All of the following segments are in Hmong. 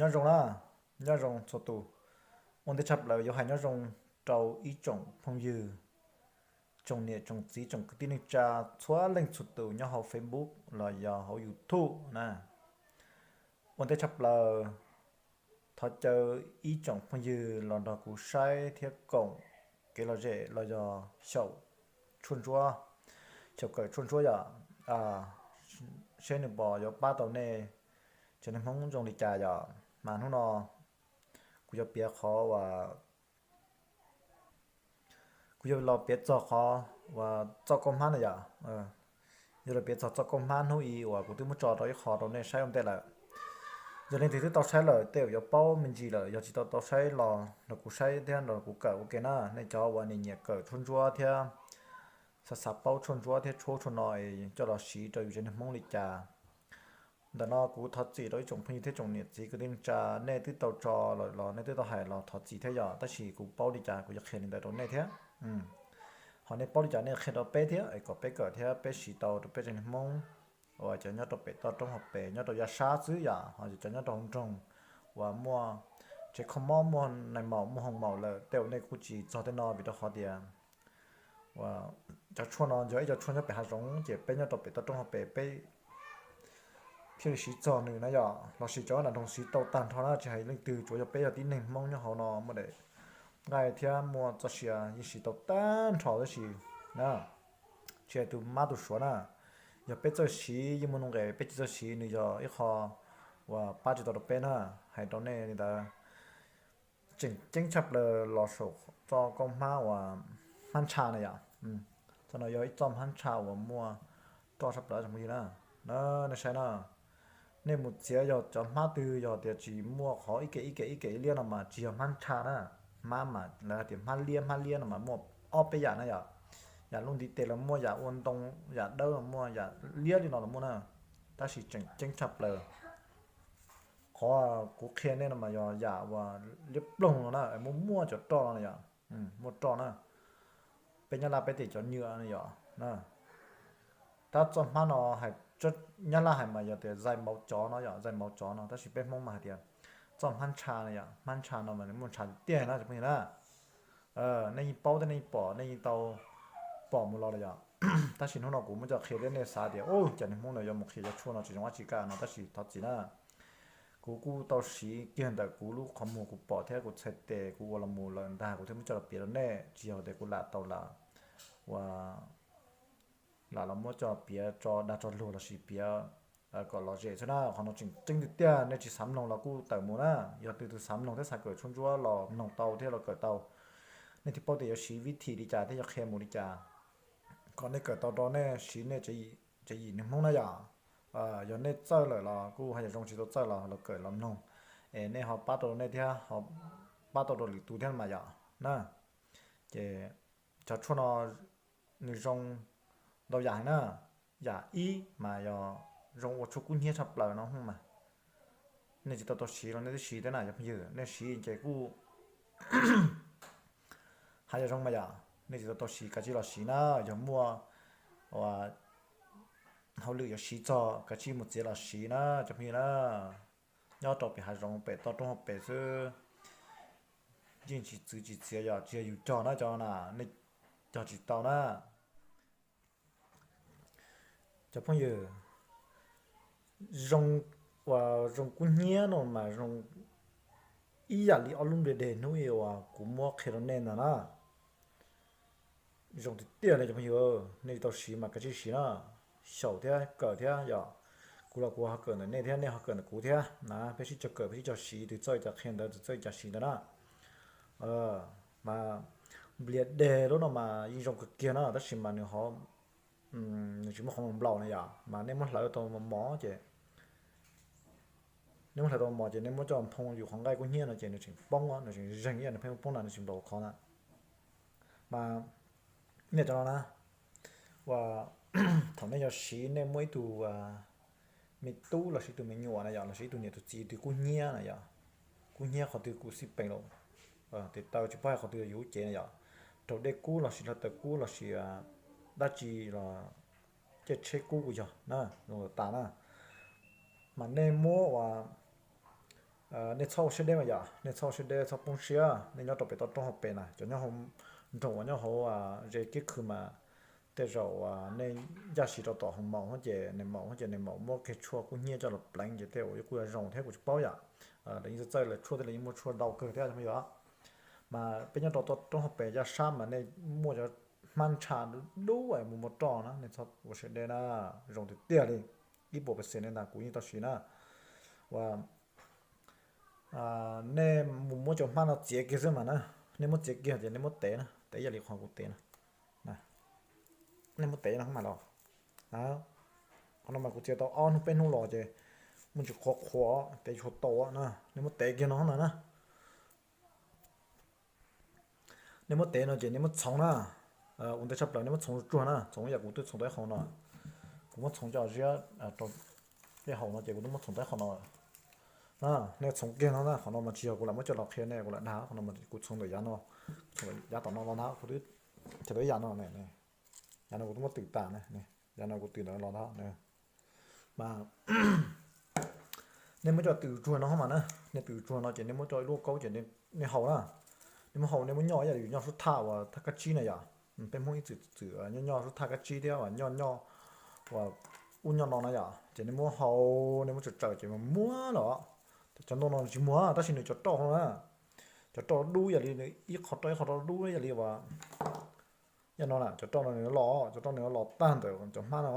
Nyob zoo na, nyob zoo txhua tus. Ua ntej tshaj plaws yuav hais nyob zoo rau ib tsoom phooj ywg, tsoom niam tsoom txiv, tsoom kwv tij neej tsa, txhua leej txhua tus nyob hauv Facebook los yog hauv YouTube na. Ua ntej tshaj plaws thov caw ib tsoom phooj ywg los nrog kuv saib thiab koom kev lom zem los yog xyaum tshuaj ntsuab, xyaum kawm tshuaj ntsuab yom, seb nws puas yuav pab tau nej tsev neeg Hmoob zoo li cas yom. Mas hnub no kuv yuav piav qhov uas kuv yuav los piav txog qhov uas txoj kauj hmab na yom. Yuav los piav txog txoj kauj hmab hnub i uas kuv twb muab tso rau ib qho rau nej saib ua ntej lawm. Yog leej twg twb tau saib lawm tej zaum yuav paub me ntsis lawm, yog tsis tau tau saib los nrog kuv saib thiab nrog kuv kawm ua ke na. Nej cov uas nim nyiam kawm tshuaj ntsuab thiab xav xav paub tshuaj ntsuab thiab tshuaj tshuaj no es coj los siv rau yus tsev neeg Hmoob li cas. Ntawm no kuv thov txim rau ib tsoom phooj ywg thiab tsoom niam txiv kwv tij neej tsa, nej twb tau tso lawm los nej twb tau hais los thov txim thiab yom, tab sis kuv paub li cas kuv yuav qhia li ntawd rau nej thiab. Ho nej paub li cas nej qhia rau peb thiab es kom peb kawm thiab peb siv tau rau peb tsev neeg Hmoob uas cov nyob rau pem toj roob hauv pes, nyob rau yav sab xwb yom, ho cov nyob rau hauv nroog uas muaj tsev kho mob, muaj nais maum, muaj hoo maum lawm tej zaum nej kuj tsis txog tej no vim rau qhov tias uas cov tshuaj no yog ib co tshuaj nyob pem hav zoov ces peb nyob rau pem toj roob hauv pes peb thiaj li siv txog nws na yom. Los sis cov nram nroog siv tau tag nrho na, tsis hais leej twg, tsuav yog peb yog tib neeg Hmoob nyob hauv no muaj daim nqaij thiab muaj txoj sia yeej siv tau tag nrho tab sis na, tsis hais tus mab tus suav na, yog peb txawj siv yeej muaj nuj nqes, peb tsis txawj siv nws yog ib qho uas pab tsis tau rau peb na. Hais rau nej li ntawd, tseem ceeb tshaj plaws los saum txoj kauj hmab uas hmab ntsha na yom. Txoj no yog ib txoj hmab ntsha uas muaj roj tshaj plaws tsoom phooj ywg na. Nej saib na, nej mus txiav yog cov hmab twg yog tias tsis muaj qhov ib ke ib ke ib ke ib liab no mas tsis yog hmab ntsha na. Hmab mas lawv hais tias hmab liab, hmab liab no mas muaj ob peb yam na yom. Yam lub ntiv tes los muaj, yam ua ntoo, yam dawb los muaj, yam liab li no los muaj na. Tab sis tseem ceeb tshaj plaws qhov kuv qhia nej no mas yog yam uas liab ploog no na, muaj muaj cov roj no yom, muaj roj na. Peb Nyab Laj peb tias cov nyuam no yom. Tab txoj hmab no, Nyab Laj hais mas yog tias zais mauv cov no yom, zais mauv cov no, tab sis peb Hmoob mas hais tias txoj hmab ntsha no yom, hmab ntsha no mas nws muaj ntsha tiag tiag na cov phooj ywg na. Nej yeej paub thiab nej yeej pom, nej yeej tau pom mus los lawm yom. Tab sis hnub no kuv muab coj qhia thiab nej xav tias, u, cas niag Hmoob no yuav mus qhia cov tshuaj no tsis zoo dab tsi kaj no, tab sis thov txim na. Kuv kuj tau siv kiag ntawm kuv lub qhov muag kuv pom thiab kuv txhais tes kuv ua los mus lawm ntag kuv thiaj muab coj los piav rau nej, tsis yog tias kuv lam tau lam ua lam los muab coj piav tso dag tso luag los sis piav kom lom zem xwb na. Qhov no tseem ceeb tiag tiag, nej tsis xav mloog los kuj tawm mus na. Yog tus twg xav mloog thiab xav kawm tshuaj ntsuab los mloog tau thiab los kawm tau. Nej thiaj paub tias yuav siv vib thim li cas thiab yuav qhia mus li cas kom nej kawm tau rau nej siv nej tsev yim neeg Hmoob na yom. Yog nej txawj lawm los kuj haj yam zoo, tsis tau txawj los los kawm los mloog es nej ho pab tau nej thiab ho pab tau rau lwm tus thiab mas yom na. Ces cov tshuaj no nws zoo ntau yam heev na. Yam ib mas yog zoo ua tshuaj kub hnyiab tshaj plaws no mas nej tsis tau tau siv los nej twb siv thiab na cov phooj ywg, nej siv ces kuj haj yam zoo mas yom. Nej tsis tau tau siv kav tsij los siv na, yog muaj hauj lwm yuav siv txog kav tsij mus txiav los siv na cov phooj ywg na. Nyob rau pem hav zoov pem toj roob hauv pes xwb, yeej tsis txwv tsis txiav yom, tsis yog yus cog na cov na, nej cog tsis tau na. Cov phooj ywg, zoo, uas zoo kub hnyiab no mas zoo ib yam li ob lub npe deg hnub uas kuv muab qhia rau nej ntag na. Zoo tiag tiag li cov phooj ywg, nej tau siv mas kav tsij siv na, xyaum thiab kawm thiab yom. Kuv los kuv ho kawm ntawm nej thiab, nej ho kawm ntawm kuv thiab na, peb sib cog kawm, peb sib cog siv, tus txawj cas qhia ntawd, tus txawj cas siv ntawd na. Mas nplias deg lub no mas yeej zoo kawg kiag na, tab sis mas nws ho, nws tsis muaj qhov mos nplaum na yom, mas nej muab hlawv tau mos mos ces, nej muab hlawv tau mos mos ces nej muab coj nphoo yus qhov nqaij kub hnyiab no ces nws tseem poob, nws tseem zeeg ib yam, nws pheej poob na, nws tsis nplaum khov na. Mas nej cov no na, uas thaum nej yuav siv, nej muaj ib tug me tub lossis ib tug me nyuam na yom, lossis ib tug niam tus txiv twg kub hnyiab na yom, kub hnyiab qhov twg kuv xij peem lawm, tes taw tsis paub hais qhov twg yus lub cev na yom, raug dej kub lossis hlawv taws kub lossis dab tsi los, caij tsheb kub kuj yog na, zoo tas na. Mas nej muab ua, nej txhob ua siab deb mas yom, nej txhob ua siab deb, txhob poob siab. Nej nyob rau pem toj roob hauv pes na, cov nyob hauv nroog uas nyob hauv ze kiab khw mas tej zaum nej ncaj siv rau tom hoo maum ces nws maum ces nws maum muab kiag tshuaj kub hnyiab coj los pleev ces tej zaum yuav kuj yuav zoo thiab, kuv tsis paub yom. Lawv yeej txawj txawj lawv tshuaj thiab, lawv yeej muaj tshuaj ntau kawg thiab mas yom. Mas peb nyob rau toj roob hauv pes yaj sab mas nej muaj cov hmab ntsha dub dub es mus muab roj na, nej txhob ua siab deb na, zoo tiag tiag li, ib puas percent li ntag, kuv yeej tau siv na. Uas nej mus muab cov hmab no txiav kiag xwb mas na, nej muab txiav kiag ces nej muab tev na, tev ib yam li qhov kuv tev no, nej muab tev no mas los, qhov no mas kuv txiav tau ob hnub peb hnub los ces muaj ntsis qhuav qhuav, tev tsis tau na, nej muab tev kiag no na. Nej muab tev no ces nej muab txhoov na, ua ntej tshaj plaws nej muab txhoov tsuag na, txhoov ib yam kuv twb txhoov tau ib qho no, kuv muab txhoov coj ziab rau tej haum no ces kuv twb muab txhoov tau ib qho no. Nej txhoov kiag no na, qhov no mas tsis yog kuv lam muab coj los qhia nej, kuv lam dag, qhov no mas kuv txhoov ntawm yav no, txhoov yav tom no los ntag, kuv twb txhoov tau ib yam no, yav no kuv twb muab twm tas, yav no kuv twm ntawd los ntag. Mas nej muab coj twm tsuag no mas na, nej twm tsuag no ces nej muab coj ib lub kaub ces nej haus na. Nej muab haus, nej muab nyoj ib yam li yus nyoj sub thaj uas thaj kab tsib na yom. Peb Hmoob ib txwm txwm nyoj nyoj sub thaj kab tsib thiab uas nyoj nyoj uas ub nyoj no na yom, ces nej muab haus, nej muab tsawm tsawm ces mas muag los. Cov ntoo no nws tsis muag tab sis nws cov roj no na, cov roj dub yam li nws ib qho roj ib qho roj dub yam li uas yam no na, cov roj no nws yuav los, cov roj nws yuav los tag ntawm cov hmab no,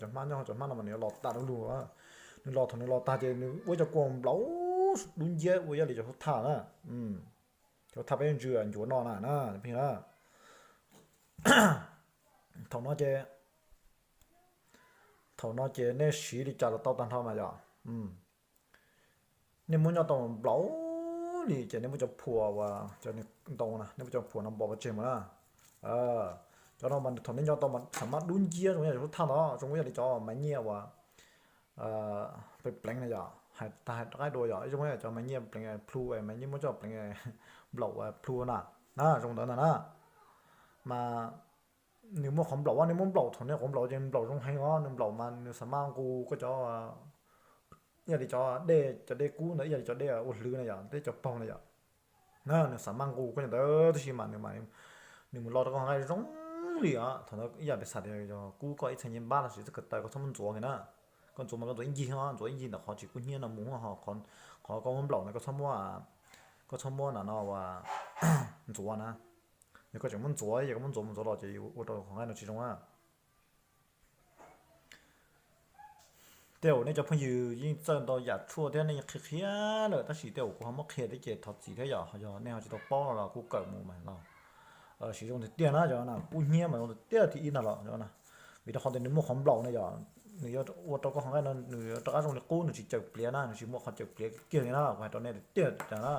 cov hmab nyob cov hmab no mas nws yuav los tas lug lug. Nws los, thaum nws los tag ces nws ua cov kua nplaum dub nciab ua ib yam li cov sub thaj na, cov sub thaj peb ntsw ncuav no na na, pheej na. Thaum no ces, thaum no ces nej siv li cas los tau tag nrho mas yom. Nej muab nyoj tau nplaum li ces nej muab cov phuam uas cov ntoo na, nej muab cov phuam no npog pov tseg mus na. Cov no mas thaum nej nyoj tau mas xam maj dub nciab zoo ib yam li cov sub thaj ntawd, zoo ib yam li cov maiv nyiaj uas pleev pleev na yom, hais tag hais rov qab dua yom, zoo ib yam cov maiv nyiaj pleev plhu, maiv nyiaj muab coj pleev nplaum plhu na, zoo ntawd ntag na. Mas nws muaj qhov nplaum, nej muab nplaum, thaum nej qhuav nplaum ces nplaum zoo heev os, nws nplaum mas nws xam maj nqus koj cov, ib yam li cov dej, cov dej kub ntawd, ib yam li cov dej ua hlwv na yom, dej cov paug na yom. Na nws xam maj nqus koj cov ntawd tib si mas nws, nws mus lo rau koj qhov nqaij zoo li os. Thaum ntawd ib yam peb xav tias yog kub koj ib txhais nyiaj npab los sis txoj ko taw, koj txhob muab ntxuav kiag na. Koj ntxuav mas koj ntxuav ib ncig os, ntxuav ib ncig ntawm qhov tsis kub hnyiab no mus, qhov koj muab nplaum na koj txhob muab, koj txhob muab na no ntxuav na. Yog koj tseem muab ntxuav, yog koj muab ntxuav mus ntxuav los ces ua rau qhov nqaij no tsis zoo na. Tej zaum nej cov phooj ywg yeej txawj ntau yam tshuaj thiab nej yeej qhia qhia lawm, tab sis tej zaum kuv ho muab qhia thiab ces thov txim thiab yom, yog nej ho tsis tau paub no los kuj kawm mus mas los siv zoo tiag tiag na, cov no kub hnyiab mas zoo tiag tiag thib ib ntag los. Vim rau qhov tias nws muaj qhov nplaum na yom, nws yuav ua rau koj qhov nqaij no nws yuav rov qab zoo li qub, nws tsis cawm pliav na, nws tsis muaj qhov cawm pliav kiag li na, kuv hais rau nej tiag tiag na.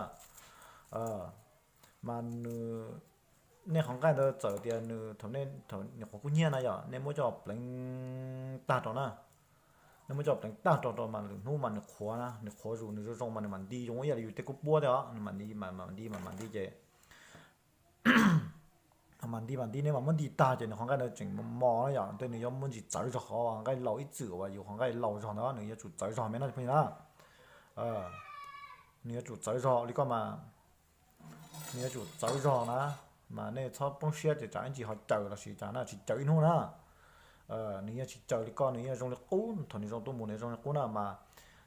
Mas nws, nej qhov nqaij ntawd txawm tias nws thaum nej, thaum nws qhuav kub hnyiab na yom, nej muab coj pleev tag rau na. Nej muab coj pleev tag rau rau mas lwm hnub mas nws qhuav na, nws qhuav zus nws zoo zoo mas nws mam nti zoo ib yam li yus tej kub puab thiab os, nws mam nti mas mam nti mas mam nti ces mam nti mam nti, nej mam muab nti tag ces nws qhov nqaij ntawd tseem mos mos na yom, tej nws yuav muaj ntsis txawv zog, qhov nqaij laus ib txwm uas yus qhov nqaij laus zog ntawd nws yuav tsum txawv zog me no pheej na. Nws yuav tsum txawv zog li koj mas, nws yuav tsum txawv zog na, mas nej txhob poob siab ces tsam ib ntsis ho caws los sis cas na, tsis caws ib hnub na. Nws yeej tsis caws li koj, nws yeej zoo li qub, thaum nws zoo tuaj mus nws zoo li qub na, mas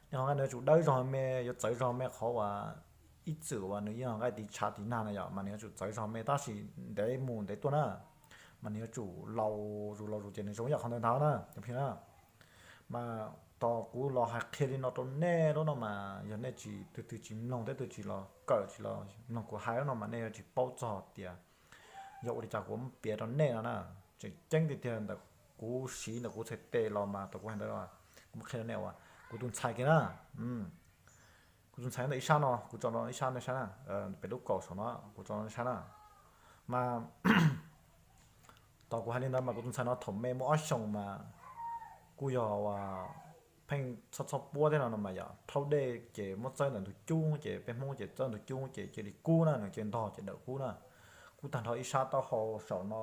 nej qhov nqaij nws yuav tsum dawb zog me, yuav txawv zog me qhov uas ib txwm uas nws yeej nqaij tiv tshav tiv nag na yom, mas nws yuav tsum txawv zog me tab sis ntev mus ntev tuaj na, mas nws yuav tsum laus zus laus zus ces nws zoo ib yam qhov ntawd ntag na, cov phooj ywg na. Mas Tos kuv los hais qhia li no rau nej lub no mas yog nej tsis, tus twg tsis mloog, tej tus tsis los kawm, tsis los mloog kuv hais lub no mas nej yuav tsis paub txog tias yog ua li cas kuv muab piav rau nej no na. Tseem ceeb tiag tiag ntawm kuv siv ntawm kuv txhais tes los mas tau kuv hais ntawd, kuv muab qhia rau nej uas kuv tus ntxhais kiag na. Kuv tus ntxhais ntawm ib sab no, kuv tso ib sab no, ib sab na, pem lub kaum saum no kuv tso ib sab na. Mas tos kuv hais li ntawd mas kuv tus ntxhais no thaum me muaj ob xyoos mas kuj yog pheej txhob txhob puab thiab no no mas yog rhaub dej ces muab txawb ntawm ntug cub ces peb Hmoob ces txawb ntug cub ces cia li kub na, nws cia li ntog ces dawm kub na. Kub tag nrho ib sab taub hau saum no,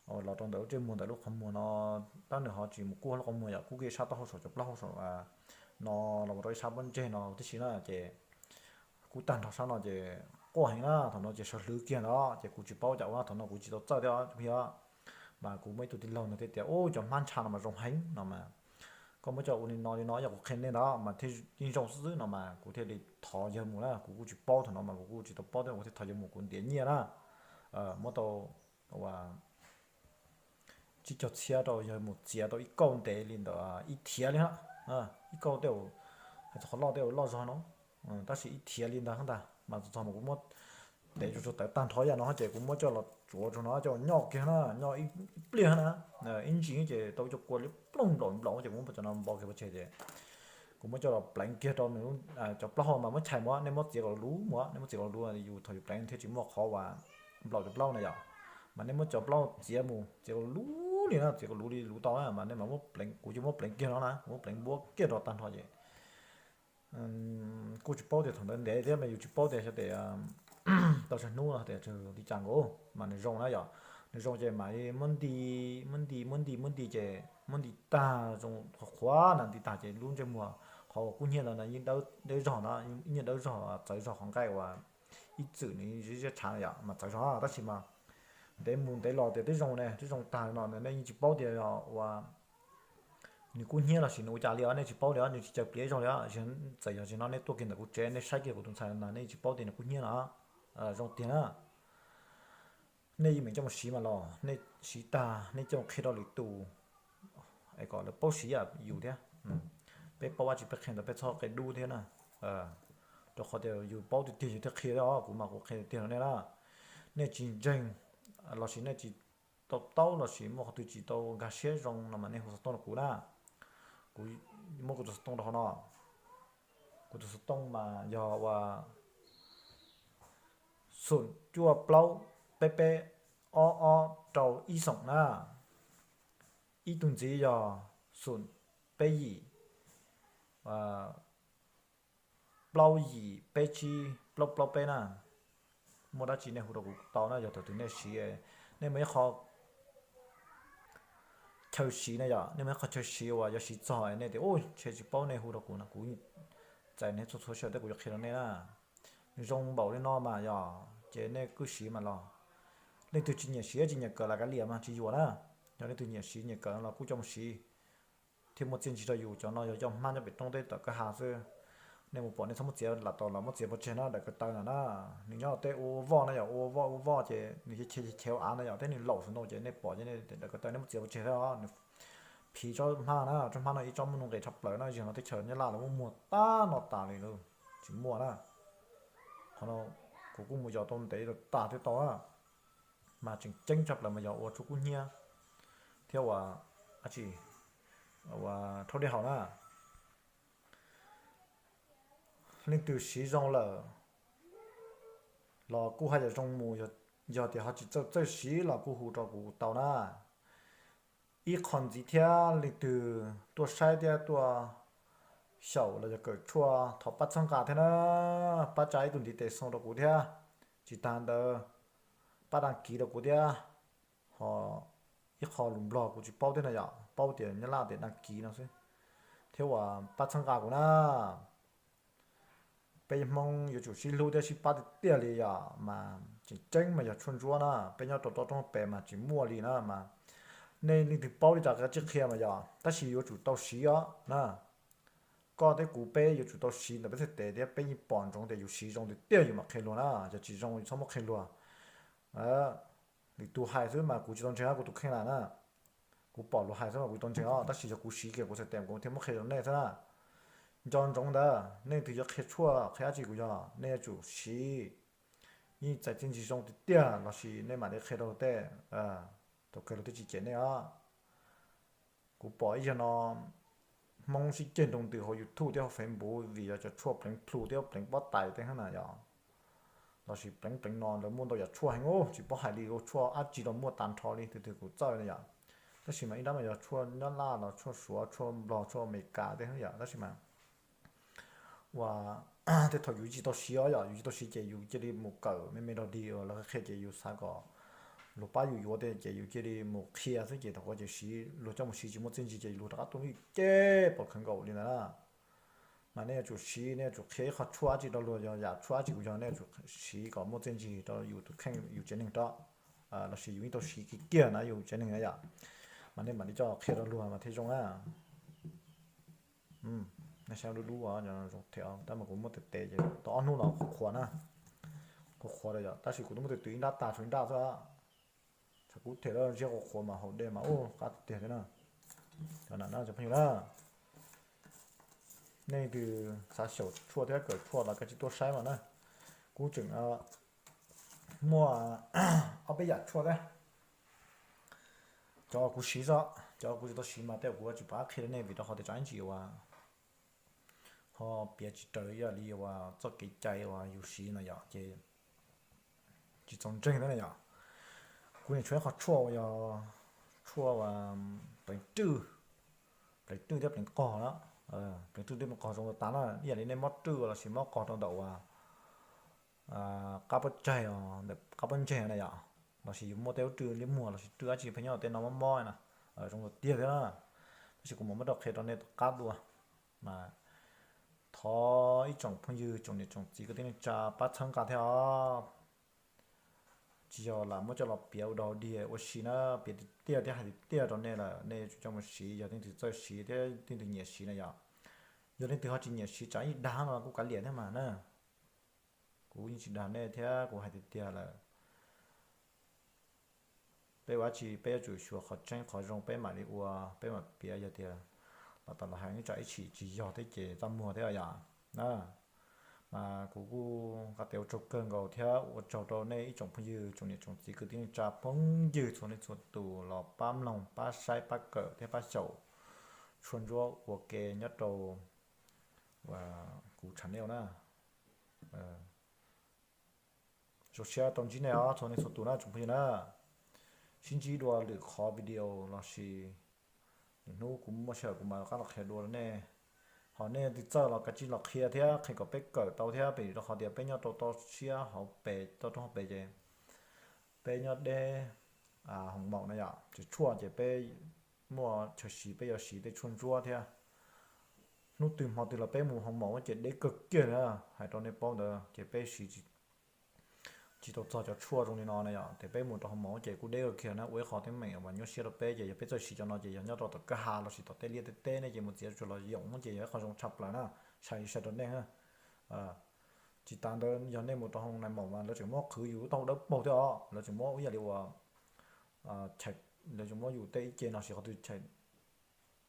los rau ntawm lub ntsej muag, ntawm lub qhov muag no, tab nws ho tsis mus kub lub qhov muag yom, kub kiag ib sab taub hau saum cov plaub hau saum no los mus rau ib sab pob ntseg no tib si na ces kub tag nrho sab no ces quaj heev na, thaum no ces sawv hlwv kiag ntawd ces kuv tsis paub cas ua, thaum no kuv tsis tau txawj thiab os. Mas kuv muaj ib tug tij laug nws thiaj tias, ub, cov hmab ntsha no mas zoo heev no mas koj muab coj ua li no li no, yog kuv qhia nej ntawd mas thiaj yeej zoo xwb xwb no mas kuv thiaj li thov yawg mus na, kuv kuj tsis paub, thaum no mas kuv kuj tsis tau paub thiab, kuv thiaj thov yawg mus, kuv ntiav nyiaj na, muab tau tsib caug txhiab rau yawg mus txiav tau ib kauj ntev li ntawd, ib thiav li na, ib kauj tej, hais txog qhov loj tej loj zog no, tab sis ib thiav li ntawd ntag mas txog mas kuv muab ntev tsuag tsuag tawv tag nrho yam no ces kuv muab coj los tsuav tsuag no coj nyob kiag na, nyob ib pliag na, ib ntsis ces tau cov kua liab ploog nplaum nplaum ces kuv muab cov no npo kiag pov tseg ces kuv muab coj los pleev kiag rau nws cov plaub hau mas muab chais mus, nej muab txiav kom luv mus, nej muab txiav kom luv yus thaum yus pleev thiaj tsis muaj qhov uas nplaum cov plaub na yom. Mas nej muab cov plaub txiav mus, txiav kom luv li na, txiav kom luv li luv tau na mas nej mas muab pleev, kuv yuav muab pleev kiag no na, kuv muab pleev npuab kiag rau tag nrho ces kuj tsis paub tias thaum ntawd ntev thiab mas yus tsis paub tias xyov tes tau tsawg hnub no tias tsawg li cas nkaus mas nws zoo na yom. Nws zoo ces mam muab nti, muab nti muab nti muab nti ces muab nti tag zoo qhuav qhuav na, nti tag ces lub ntsej muag qhov uas kub hnyiab ntawd na yeej dawb zog na, ib nyuag dawb zog txawv zog qhov nqaij uas ib txwm nws ziab tshav yom mas txawv zog tab sis mas ntev mus ntev los tias twb zoo ne, twb zoo tag no nej yeej tsis paub tias yog ua nws kub hnyiab los sis nws ua cas li os, nej tsis paub li os, nws tsis caw pliav zog li os. Txawm yog zaum no nej tuaj kiag ntawm kuv tsev nej saib kiag kuv tus ntxhais no nej yeej tsis paub tias nws kub hnyiab no zoo tiag na. Nej yeej meem coj mus siv mas los nej siv tag nej coj mus qhia rau lwm tus es kom lawv paub siv yam yus thiab. Peb paub dab tsi peb qhia ntawd, peb txhob qia dub thiab na. Rau qhov tias yus paub tiag tiag yus thiaj qhia thiab os, kuv mas kuv qhia tiag rau nej na. Nej tsis ntseeg los sis nej tsis tau taub los sis muaj qhov twg tsis tau nkag siab zoo no mas nej hu xov tooj rau kuv na. Kuv muab kuv tus xov tooj rau hauv no. Kuv tus xov tooj mas yog uas xoom cuaj plaub peb peb ob ob rau ib xoom na. Ib tug ntxiv yog xoom peb yim plaub yim peb tsib plaub plaub peb na. Muaj dab tsi nej hu rau kuv tau na, yog thaum twg nej siv, nej muaj ib qho chaw siv na yom, nej muaj ib qho chaw siv uas yuav siv txog nej tias ub ntshe tsis paub, nej hu rau kuv no kuv txais nej txhua txhua sij hawm thiab kuv yuav qhia rau nej na. Nws zoo npaum li no mas yog ces nej kuj siv mas los. Leej twg tsis nyiam siv tsis nyiam kawm los kav liam mas tsis yuam na. Yog leej twg nyiam siv nyiam kawm no los kuj coj mus siv thiab muaj txiaj ntsig rau yus. Cov no yog cov hmab nyob pem roob teb tom kwj ha xwb. Nej mus pom nej txhob muab txiav lam tau los muab txiav pov tseg na, daim ko taw no na. Nws nyob tej ua voj na yom, ua voj ua voj ces nws chaw chaw av na yom, thiab nws laum xwb ntau ces nej pom ces daim ko taw nej muab txiav pov tseg thiab os. Nws phiv tsob hmab na, tsob hmab no ib tsob muaj nuj nqis tshaj plaws na, zaum no teb chaws Nyab Laj lawv muab muag tag no tas li lawm, tsis muaj na. Qhov no kuv kuj mus yos tau ntev tas thiab tau na, mas tseem ceeb tshaj plaws mas yog ua tshuaj kub hnyiab thiab ua dab tsi, ua rhaub dej haus na. Leej twg siv zoo lawm los kuj haj yam zoo mus, yog tias ho tsis txawj txawj siv los kuj hu rau kuv tau na. Ib qho ntxiv thiab, leej twg tuaj saib thiab tuaj xyaum los yog kawm tshuaj thov pab txhawb nqa thiab na, pab tsa ib tug ntiv tes xoo rau kuv thiab. Tsis tas ntawd, pab dag kiv rau kuv thiab. Ho ib qho lus Nplog kuv tsis paub thiab no yom, paub tias Nyab Laj tias dag kiv no xwb, thiab uas pab txhawb nqa kuv na. Peb Hmoob yuav tsum sib hlub thiab sib pab tiag tiag li yom, mas tseem ceeb mas yog tshuaj ntsuab na, peb nyob rau toj roob pem mas tsis muaj li na mas. Nej leej twg paub li cas kav tsij qhia mas yog, tab sis yuav tsum tau siv os na. Koj thiab kuv peb yuav tsum tau siv ntawm peb txhais tes thiab peb yeej pom ntsoov tias yus siv zoo tiag tiag yus mam qhia luag na, yog tsis zoo yus txhob muab qhia luag. Lwm tus hais xwb mas kuv tsis tau ntseeg kuv tus kheej lawm na. Kuv pom luag hais xwb mas kuv tau ntseeg os, tab sis yog kuv siv kiag kuv txhais tes kuv thiaj muab qhia rau nej xwb na. Nco ntsoov ntawd nej leej twg yuav qhia tshuaj qhia dab tsi kuv yog nej yuav tsum siv, yeej txais txiaj ntsig zoo tiag tiag lossis nej mam li qhia rau luag tej, thaum kawg luag twb tsis cem nej os. Kuv pom ib zaug no Hmoob sib ceg nroo ntws hauv YouTube thiab hauv Facebook vim yog cov tshuaj pleev plhu thiab pleev pob tais tej na yom. Lossis pleev pleev no lawv muaj ntau yam tshuaj heev, tsis paub hais li ua tshuaj dab tsi los muaj tag nrho li, tus twg kuv txawj na yom. Tab sis mas ib nrab mas yog tshuaj Nyab Laj los tshuaj Suav, tshuaj Nplog, tshuaj Amelikas tej yom, tab sis mas ua tej thaum yus tsis tau siv os yom, yus tsis tau siv ces yus cia li mus kawm me me rau dig uas lawv qhia ces yus xav kom luag pab yus yuav tej ces yus cia li mus qhia xwb ces thaum kawg ces siv, luag coj mus siv tsis muaj txiaj ntsig ces luag rov qab tuaj lwj ceg pom kawg nkaus li ntawd na. Mas nej yuav tsum siv, nej yuav tsum qhia ib qho tshuaj dab tsi rau luag, yog yam tshuaj dab tsi kuj yog nej yuav tsum siv kom muaj txiaj ntsig rau yus tus kheej yus tsev neeg rau, lossis yus yeej tau siv kiag kiag na yus tsev neeg na yom. Mas nej mam li coj qhia rau luag mas thiaj zoo na. Nej saib dub dub zoo thiab, tab mas kuv muab tes tes ces tau ob hnub los qhuav qhuav na, qhuav qhuav lawm yom, tab sis kuv twb muab tes tes ib nrab tag tshuav ib nrab xwb. Tsam kuv them lawm ziab qhuav qhuav mas haus dej mas ub qab tiag tiag thiab na. Cov nam na cov phooj ywg na, nej leej twg xav xyaum tshuaj thiab kawm tshuaj los kav tsij tuaj saib mas na. Kuv tseem muaj ob peb yam tshuaj thiab. Cov kuv siv xwb, cov kuv tsis tau siv mas tej zaum kuv tsis pom qab qhia rau nej vim rau qhov tias tsam ib ntsis uas ho piav tsis raws ib yam li uas txoj kev cai uas yus siv no yom ces tsis txaus ntseeg thiab na yom. Kuv niam tshuav ib qho tshuaj uas yog tshuaj uas pleev rwj, pleev rwj thiab pleev qog na. Pleev rwj thiab pleev qog zoo tas na, ib yam li nej mob rwj lossis mob qog rau ntawm uas qab pob tsaig, ntawm qab pob ntseg na yom, lossis yus muaj tej lub rwj liab muag lossis rwj dab tsi pheej nyob tej no mob mob na, zoo tiag tiag thiab na. Tab sis kuv mam muab rau qhia rau nej tom qab dua. Mas thov ib tsoom phooj ywg tsoom niam tsoom txiv kwv tij neej tsa pab txhawb nqa thiab os. Tsis yog lam muab coj los piav ua dog dig ua si na, piav tiag tiag thiab hais tiag tiag rau nej lawm, nej yuav tsum coj mus siv yog leej twg txawj siv thiab leej twg nyiam siv na yom. Yog leej twg ho tsis nyiam siv tsam ib dag no kuj kav liam thiab mas na. Kuv yeej tsis dag nej thiab kuv hais tiag tiag lawm. Peb ua dab tsi peb yuav tsum xyuas qhov tseeb qhov zoo peb mam li ua, peb mam piav, yog tias los tom los hais ib tsam ib chim tsis yog thiab ces txaj muag thiab yom. Mas kuv kuj nqa tes ua tsaug kawg nkaus thiab ua tsaug rau nej ib tsoom phooj ywg tsoom niam tsoom txiv kwv tij neej tsa phooj ywg txhua leej txhua tus los pab mloog pab saib pab kawm thiab pab xyaum tshuaj ntsuab ua ke nyob rau kuv channel na. Zoo siab tau ntsib nej os txhua leej txhua tus na tsoom phooj ywg na. Sib ntsib dua lwm qhov video lossis lwm hnub kuv muaj sij hawm kuv mam rov qab los qhia dua rau nej. Ho nej twg txawj los kav tsij los qhia thiab qhia kom peb kawm tau thiab, vim rau qhov tias peb nyob rau toj siab hauv pes, toj roob hauv pes ces peb nyob deb hoos maum na yom, tseem tshuaj ces peb muaj chaw siv peb yuav siv tej tshuaj ntsuab thiab. Hnub twg hmo twg los peb mus hoos maum ces deb kawg kiag na, hais rau nej paub ntawd ces peb siv tsis tau txog cov tshuaj zoo li no na yom, ces peb mus rau hoos maum ces kuj deb kawg kiag na, ua ib qho teeb meem uas nyuaj siab rau peb ces yog peb txawj siv cov no ces yog nyob rau tom kwj ha lossis tom tej liaj tej teb ne ces mus txiav tsuag los yoom ces yog ib qho zoo tshaj plaws na, sai sai rau nej. Tsis tas ntawd yog nej mus rau hoos nais maum mas lawv tseem muab qhwv yus lub taub hau dawb paug thiab os, lawv tseem muab ib yam li uas lawv tseem muab yus tej ib ce no sis qhov twg chais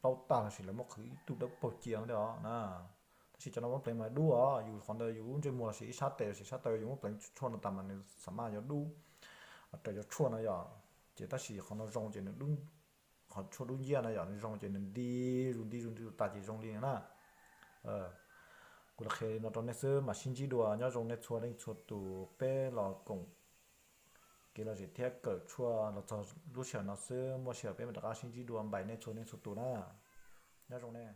plaub tag lossis lawv muab qhwv ib tug dawb paug cia thiab os na. Tab sis cov no muab pleev mas dub os, yus qhov ntawd yus lub ntsej muag lossis ib sab tes lossis sab taw yus muab pleev tshuaj no tas mas nws xam maj yuav dub raws cov tshuaj no yom. Ces tab sis qhov no zoo ces nws dub, qhov tshuaj dub nciab no yom, nws zoo ces nws nti zus nti zus nti zus tas ces zoo li na. Kuv los qhia li no rau nej xwb mas sib ntsib dua, nyob zoo nej txhua leej txhua tus, peb los koom kev lom zem thiab kawm tshuaj los txog lub sij hawm no xwb, muaj sij hawm peb mam rov qab sib ntsib dua, npais nej txhua leej txhua tus na. Nyob zoo nej.